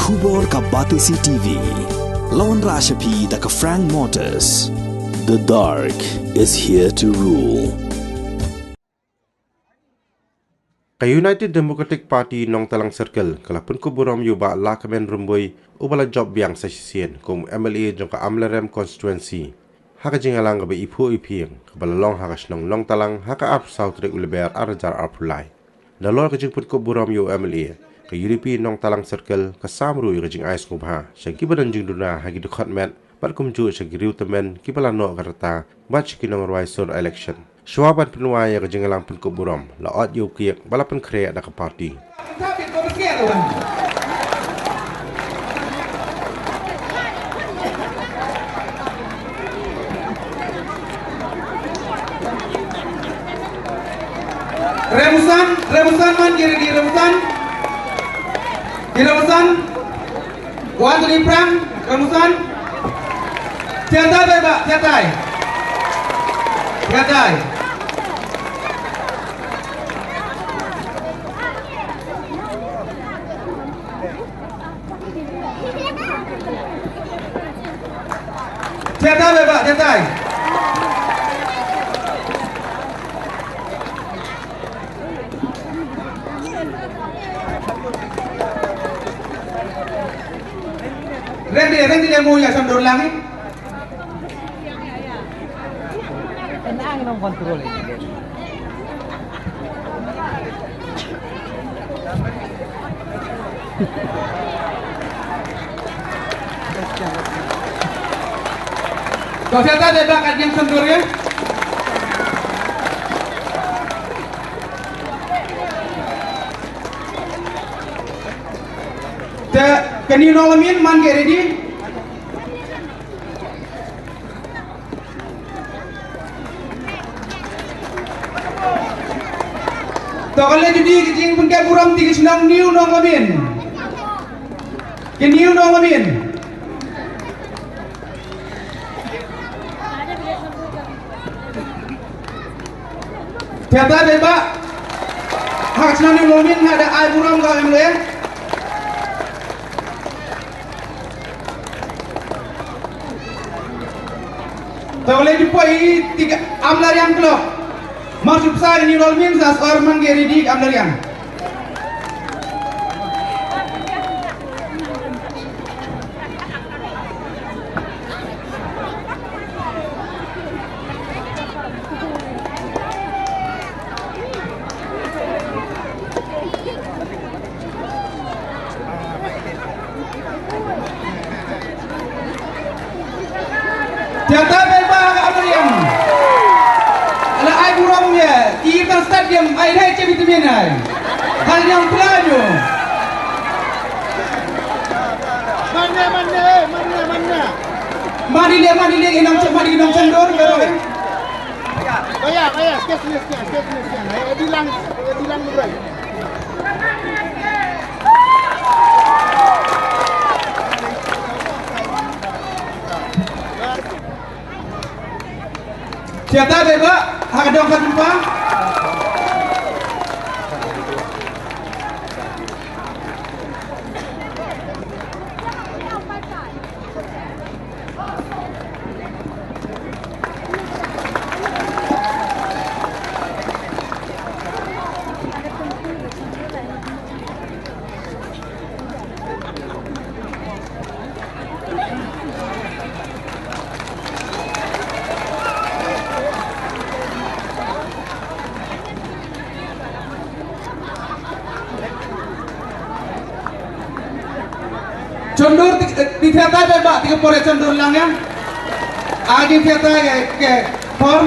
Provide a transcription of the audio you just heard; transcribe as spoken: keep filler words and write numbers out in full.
Khubor ka Batesi T V. Lawan Rashapi da ka Frank Motors. The dark is here to rule. Ka United Democratic Party Nongtalang Circle ka la pynkup burom ïa u Bah Lahkmen Rymbui uba la jop biang sa shisien kum M L A jong ka Amlarem Constituency ha ka jingïalang kaba iphuh iphieng kaba la long ha ka shnong Nongtalang ha ka arphew saw tarik u Lber ar hajar arphew lai. Nalor ka jingpynkup burom ïa u M L A, ka U D P Nongtalang Circle ka sam ruh ïa ka jingai sngewbha sha kiba don jingduna ha ki dkhot met bad kumjuh sha ki riew tymmen kiba la noh ka rta bad sha ki nongrwai sur election. Shuwa ban pynwai ïa ka jingïalang pynkup burom, la ot ïa u kiak ba la pynkhreh da ka party. Remusan, remusan man, kiri di remusan. Di remusan. Wan tu di perang, remusan. Tiatai, beba, tiatai. Tiatai. Tiatai, beba, tiatai. Rendi, rendi dia mu ya samdur langi. Tenang, nong kontrol. Ko fiata de ba kat yang sendur ya. Te kani nong lamin man ke ready. To ka le judi ki jingpynkhih burom ti ki shnong New Nonglamin. Ki New Nonglamin. Te ta dei ba ha ka shnong New Nonglamin ha da ai burom ka M L A. Te u lei di poi ti ka Amlariang Club. Mar shu psa ni rol min sa sor man ge ri di Amlariang. Tiada beba ka Amlariang. Ala ai burom ya, i kan stadium ai dai che vitamin ai. Hal yang pelaju. Mana, mana, mana, mana. Mari le, mari le, inang cek, mari inang cendor, baru eh. Kaya, kaya, kes ni, kes ni, kes ni. Eh, bilang, eh, bilang berai. Siapa beba? Hak dong satu pa. Chondur di, di theater ba, di pore chondur lang ya. Agi theater ke, ke por.